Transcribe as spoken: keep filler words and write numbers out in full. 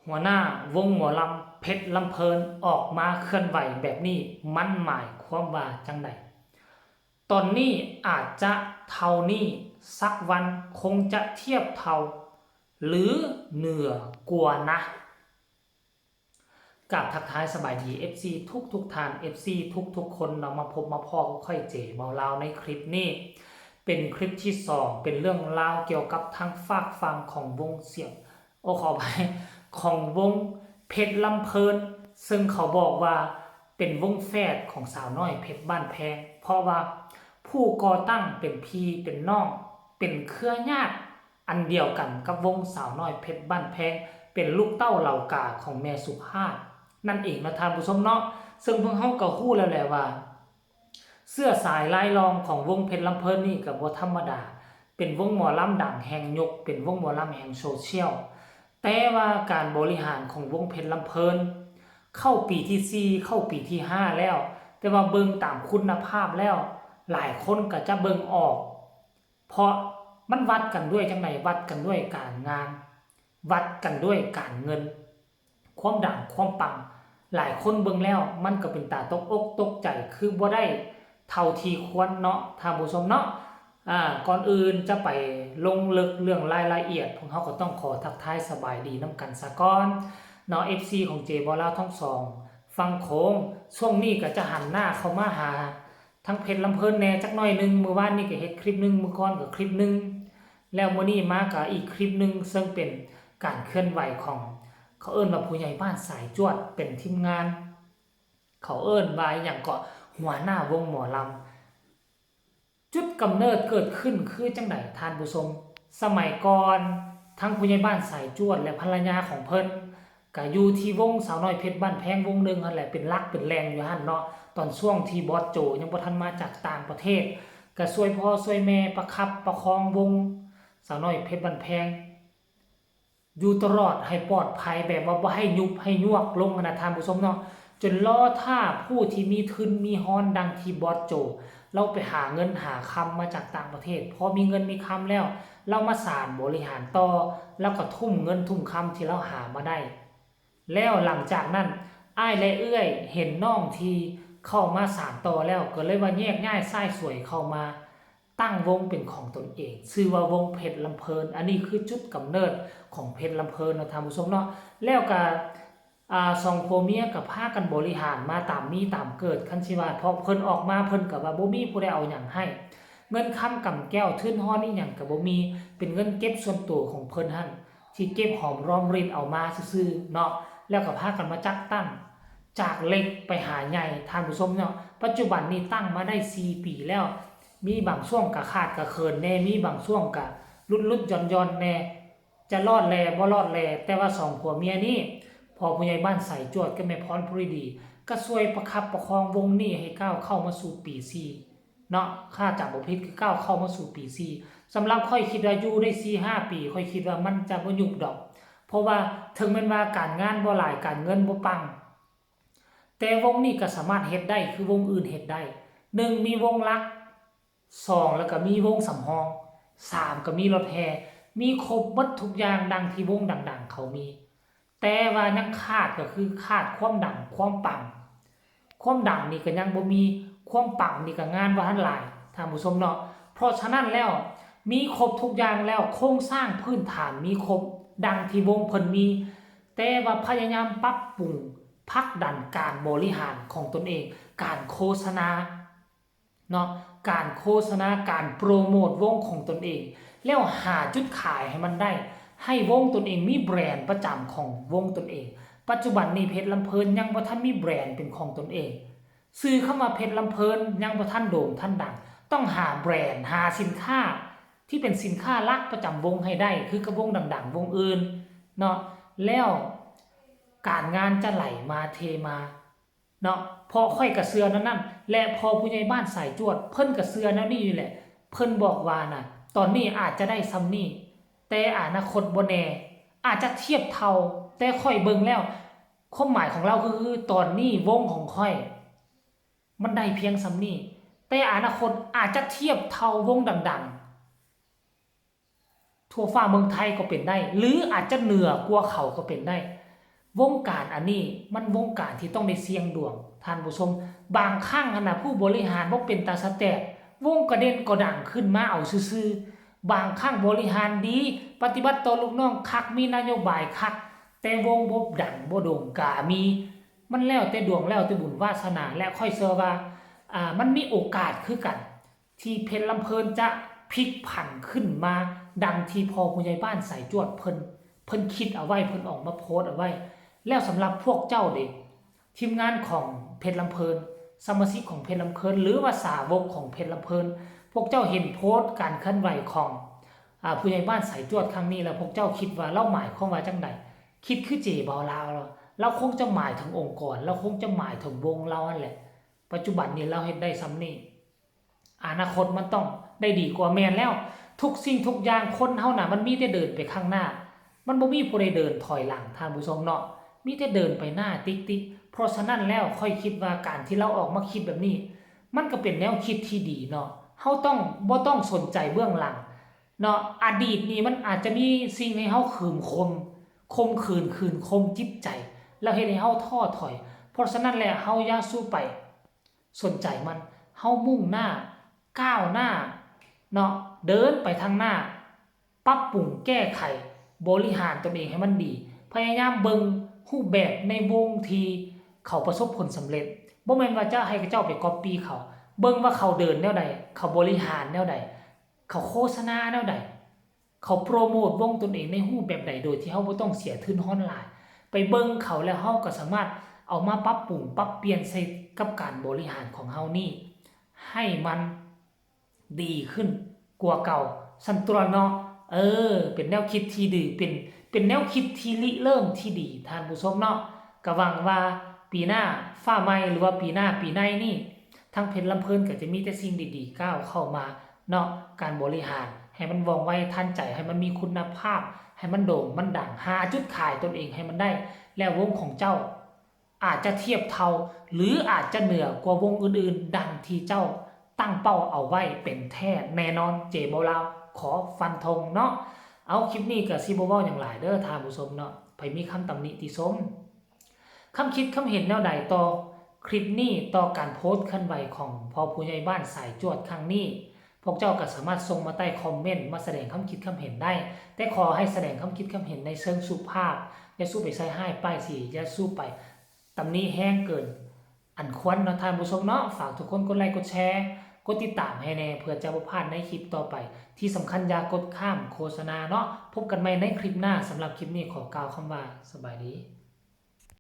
หัวหน้าวงหมอลำเพชรลำเพลินออกมาเคลื่อนไหวแบบนี้ มันหมายความว่าจั่งใด ตอนนี้อาจจะเท่านี้ สักวันคงจะเทียบเท่า หรือเหนือกว่านะ กราบทักทายสบายดี เอฟซี ทุกทุกท่าน เอฟซี ทุกทุกคนเนาะ มาพบมาพ้อกับข้อยเจเมาลาวในคลิปนี้ เป็นคลิปที่สอง เป็นเรื่องราวเกี่ยวกับทางฝากฝั่งของวงเสียง โอ้ ขออภัย ของวงเพชรลำเพลิน ซึ่งเขาบอกว่าเป็นวงแฝดของสาวน้อยเพชรบ้านแพง เพราะว่าผู้ก่อตั้งเป็นพี่เป็นน้อง เป็นเครือญาติอันเดียวกันกับวงสาวน้อยเพชรบ้านแพง เป็นลูกเต้าเหล่ากาของแม่สุภาพนั่นเองนะท่านผู้ชมเนาะ ซึ่งพวกเฮาก็ฮู้แล้วแหละว่า เชื้อสายลายรองของวงเพชรลำเพลินนี่ก็บ่ธรรมดา เป็นวงหมอลำดังแห่งยุค เป็นวงหมอลำแห่งโซเชียล แต่ว่าการบริหารของวงเพชรลำเพลิน เข้าปีที่สี่ เข้าปีที่ห้าแล้ว แต่ว่าเบิ่งตามคุณภาพแล้ว หลายคนก็จะเบิ่งออก เพราะมันวัดกันด้วยจั่งใด วัดกันด้วยการงาน วัดกันด้วยการเงิน ความดังความปัง หลายคนเบิ่งแล้วมันก็เป็นตาตกอกตกใจ คือบ่ได้เท่าที่ควรเนาะท่านผู้ชมเนาะ อ่า ก่อนอื่นจะไปลงลึกเรื่องรายละเอียด พวกเฮาก็ต้องขอทักทายสบายดีนำกันซะก่อนเนาะ เอฟซี ของเจเมาลาวทั้งสองฝั่งโขง ช่วงนี้ก็จะหันหน้าเข้ามาหาทางเพชรลำเพลินแหน่จักหน่อยหนึ่ง มื้อวานนี้ก็เฮ็ดคลิปหนึ่ง มื้อก่อนก็คลิปหนึ่ง แล้วมื้อนี้มาก็อีกคลิปหนึ่ง ซึ่งเป็นการเคลื่อนไหวของ เขาเอิ้นว่าผู้ใหญ่บ้านสายจวด เป็นทีมงาน เขาเอิ้นว่าอหยังเกาะ หัวหน้าวงหมอลำ จุดกำเนิดเกิดขึ้นคือจั่งใดท่านผู้ชม สมัยก่อน ทั้งผู้ใหญ่บ้านสายจวดและภรรยาของเพิ่น ก็อยู่ที่วงสาวน้อยเพชรบ้านแพงวงหนึ่งหั้นแหละ เป็นหลักเป็นแหล่งอยู่หั้นเนาะ ตอนช่วงที่บอสโจยังบ่ทันมาจากต่างประเทศ ก็ช่วยพ่อช่วยแม่ประคับประคองวงสาวน้อยเพชรบ้านแพง อยู่ตลอดให้ปลอดภัย แบบว่าบ่ให้ยุบให้ยวกลงหั้นนะท่านผู้ชมเนาะ จนรอถ้าผู้ที่มีทุนมีฮอนดังที่บอสโจ ลาวไปหาเงินหาคำมาจากต่างประเทศ พอมีเงินมีคำแล้ว ลาวมาสานบริหารต่อ ลาวก็ทุ่มเงินทุ่มคำที่ลาวหามาได้ แล้วหลังจากนั้น อ้ายและเอื้อยเห็นน้องที่เข้ามาสานต่อแล้ว ก็เลยว่าแยกย้ายสายสวยเข้ามาตั้งวงเป็นของตนเอง ชื่อว่าวงเพชรลำเพลิน อันนี้คือจุดกำเนิดของเพชรลำเพลินเนาะท่านผู้ชมเนาะ แล้วก็ อ่า สองผัวเมียก็พากันบริหารมาตามมีตามเกิด คันสิว่า เพราะเพิ่นออกมาเพิ่นก็ว่าบ่มีผู้ใดเอาหยังให้ เงินคำกำแก้วทุนฮอนอีหยังก็บ่มี เป็นเงินเก็บส่วนตัวของเพิ่นหั้น ที่เก็บหอมรอมริบเอามาซื่อๆเนาะ แล้วก็พากันมาจัดตั้ง จากเล็กไปหาใหญ่ท่านผู้ชมเนาะ ปัจจุบันนี้ตั้งมาได้สี่ปีแล้ว มีบางช่วงก็ขาดก็เขินแหน่ มีบางช่วงก็หลุดๆหย่อนๆแหน่ จะรอดแหล่บ่รอดแหล่ แต่ว่าสองผัวเมียนี้ พ่อผู้ใหญ่บ้านสายจวดกับแม่พรภูริดี ก็ช่วยประคับประคองวงนี้ให้ก้าวเข้ามาสู่ปีสี่เนาะ ถ้าจำบ่ผิดคือก้าวเข้ามาสู่ปีสี่ สำหรับข้อยคิดว่าอยู่ได้สี่ห้าปี ข้อยคิดว่ามันจะบ่ยุบดอก เพราะว่าถึงแม้นว่าการงานบ่หลาย การเงินบ่ปัง แต่วงนี้ก็สามารถเฮ็ดได้คือวงอื่นเฮ็ดได้ หนึ่ง มีวงหลัก สอง แล้วก็มีวงสำรอง สาม ก็มีรถแห่ มีครบเบิดทุกอย่างดังที่วงดังๆเขามี แต่ว่ายังขาดก็คือขาดความดังความปัง ความดังนี่ก็ยังบ่มี ความปังนี่ก็งานบ่ทันหลายท่านผู้ชมเนาะ เพราะฉะนั้นแล้ว มีครบทุกอย่างแล้ว โครงสร้างพื้นฐานมีครบดังที่วงเพิ่นมี แต่ว่าพยายามปรับปรุงผลักดันการบริหารของตนเอง การโฆษณาเนาะ การโฆษณา การโปรโมทวงของตนเอง แล้วหาจุดขายให้มันได้ ให้วงตนเองมีแบรนด์ประจำของวงตนเอง ปัจจุบันนี้เพชรลำเพลินยังบ่ทันมีแบรนด์เป็นของตนเอง ชื่อคำว่าเพชรลำเพลินยังบ่ทันโด่งทันดัง ต้องหาแบรนด์ หาสินค้าที่เป็นสินค้าหลักประจำวงให้ได้ คือกับวงดังๆวงอื่นเนาะ แล้วการงานจะไหลมาเทมาเนาะ เพราะข้อยก็เชื่อแนวนั้น และพ่อผู้ใหญ่บ้านสายจวด เพิ่นก็เชื่อแนวนี้อยู่แหละ เพิ่นบอกว่านะ ตอนนี้อาจจะได้ส่ำนี้ แต่อนาคตบ่แน่ อาจจะเทียบเท่า แต่ข้อยเบิ่งแล้ว ความหมายของลาวคือ ตอนนี้วงของข้อย มันได้เพียงส่ำนี้ แต่อนาคตอาจจะเทียบเท่าวงดังๆ ทั่วฟ้าเมืองไทยก็เป็นได้ หรืออาจจะเหนือกว่าเขาก็เป็นได้ วงการอันนี้มันวงการที่ต้องได้เสี่ยงดวง ท่านผู้ชม บางครั้งหั้นนะผู้บริหารบ่เป็นตาสะแตก วงกะเด่นกะดังขึ้นมาเอาซื่อๆ บางครั้งบริหารดี ปฏิบัติต่อลูกน้องคัก มีนโยบายคัก แต่วงบ่ดังบ่โด่งกะมี มันแล้วแต่ดวง แล้วแต่บุญวาสนา และข้อยเชื่อว่า อ่า มันมีโอกาสคือกัน ที่เพชรลำเพลินจะพลิกผันขึ้นมาดังที่พ่อผู้ใหญ่บ้านสายจวดเพิ่น เพิ่นคิดเอาไว้ เพิ่นออกมาโพสต์เอาไว้ แล้วสำหรับพวกเจ้าเด้ ทีมงานของเพชรลำเพลิน สมาชิกของเพชรลำเพลิน หรือว่าสาวกของเพชรลำเพลิน พวกเจ้าเห็นโพสต์การเคลื่อนไหวของ อ่า ผู้ใหญ่บ้านสายจวดครั้งนี้แล้ว พวกเจ้าคิดว่าลาวหมายความว่าจั่งใด คิดคือเจบ่ลาว ลาวคงจะหมายถึงองค์กร ลาวคงจะหมายถึงวงลาวนั่นแหละ ปัจจุบันนี้ลาวเฮ็ดได้ส่ำนี้ อนาคตมันต้องได้ดีกว่า แม่นแล้ว ทุกสิ่งทุกอย่างคนเฮาน่ะมันมีแต่เดินไปข้างหน้า มันบ่มีผู้ใดเดินถอยหลัง ท่านผู้ชมเนาะ มีแต่เดินไปหน้าติ๊กๆ เพราะฉะนั้นแล้วข้อยคิดว่าการที่ลาวออกมาคิดแบบนี้ มันก็เป็นแนวคิดที่ดีเนาะ เฮาต้อง บ่ต้องสนใจเบื้องหลังเนาะ อดีตนี่มันอาจจะมีสิ่งให้เฮาขึงข่ม ข่มขืน ขึงข่มจิตใจ แล้วเฮ็ดให้เฮาท้อถอย เพราะฉะนั้นแล้วเฮาอย่าสู่ไป สนใจมัน เฮามุ่งหน้า ก้าวหน้า เนาะ เดินไปทางหน้า ปรับปรุงแก้ไข บริหารตนเองให้มันดี พยายามเบิ่งรูปแบบในวงที่เขาประสบผลสำเร็จ บ่แม่นว่าจะให้เขาเจ้าไปก๊อปปี้เขา เบิ่งว่าเขาเดินแนวใด เขาบริหารแนวใด เขาโฆษณาแนวใด เขาโปรโมทวงตนเองในรูปแบบใด โดยที่เฮาบ่ต้องเสียทุนร้อนหลาย ไปเบิ่งเขาแล้วเฮาก็สามารถเอามาปรับปรุง ปรับเปลี่ยนใส่กับการบริหารของเฮานี่ ให้มันดีขึ้นกว่าเก่า ซั้นตั๊วเนาะ เออ เป็นแนวคิดที่ดี เป็น เป็นแนวคิดที่ริเริ่มที่ดี ท่านผู้ชมเนาะ ก็หวังว่าปีหน้าฟ้าใหม่ หรือว่าปีหน้าปีในนี่ ทางเพชรลำเพลินก็จะมีแต่สิ่งดีๆ ก้าวเข้ามาเนาะ การบริหารให้มันว่องไวทันใจ ให้มันมีคุณภาพ ให้มันโด่งมันดัง หาจุดขายตนเองให้มันได้ แล้ววงของเจ้าอาจจะเทียบเท่า หรืออาจจะเหนือกว่าวงอื่นๆ ดังที่เจ้าตั้งเป้าเอาไว้เป็นแท้แน่นอน เจบ่ลาวขอฟันธงเนาะ เอา คลิปนี้ก็สิบ่เว้าหยังหลายเด้อท่านผู้ชมเนาะ ไผมีคำตำหนิติชม คำคิดคำเห็นแนวใดต่อคลิปนี้ ต่อการโพสต์เคลื่อนไหวของพ่อผู้ใหญ่บ้านสายจวดครั้งนี้ พวกเจ้าก็สามารถส่งมาใต้คอมเมนต์ มาแสดงคำคิดคำเห็นได้ แต่ขอให้แสดงคำคิดคำเห็นในเชิงสุภาพ อย่าสู่ไปใส่ร้ายป้ายสี อย่าสู่ไปตำหนิแฮงเกินอันควรเนาะท่านผู้ชมเนาะ ฝากทุกคนกดไลค์กดแชร์ กดติดตามให้แน่ เพื่อจะบ่พลาดในคลิปต่อไป ที่สำคัญอย่ากดข้ามโฆษณาเนาะ พบกันใหม่ในคลิปหน้า สำหรับคลิปนี้ขอกล่าวคำว่าสบายดี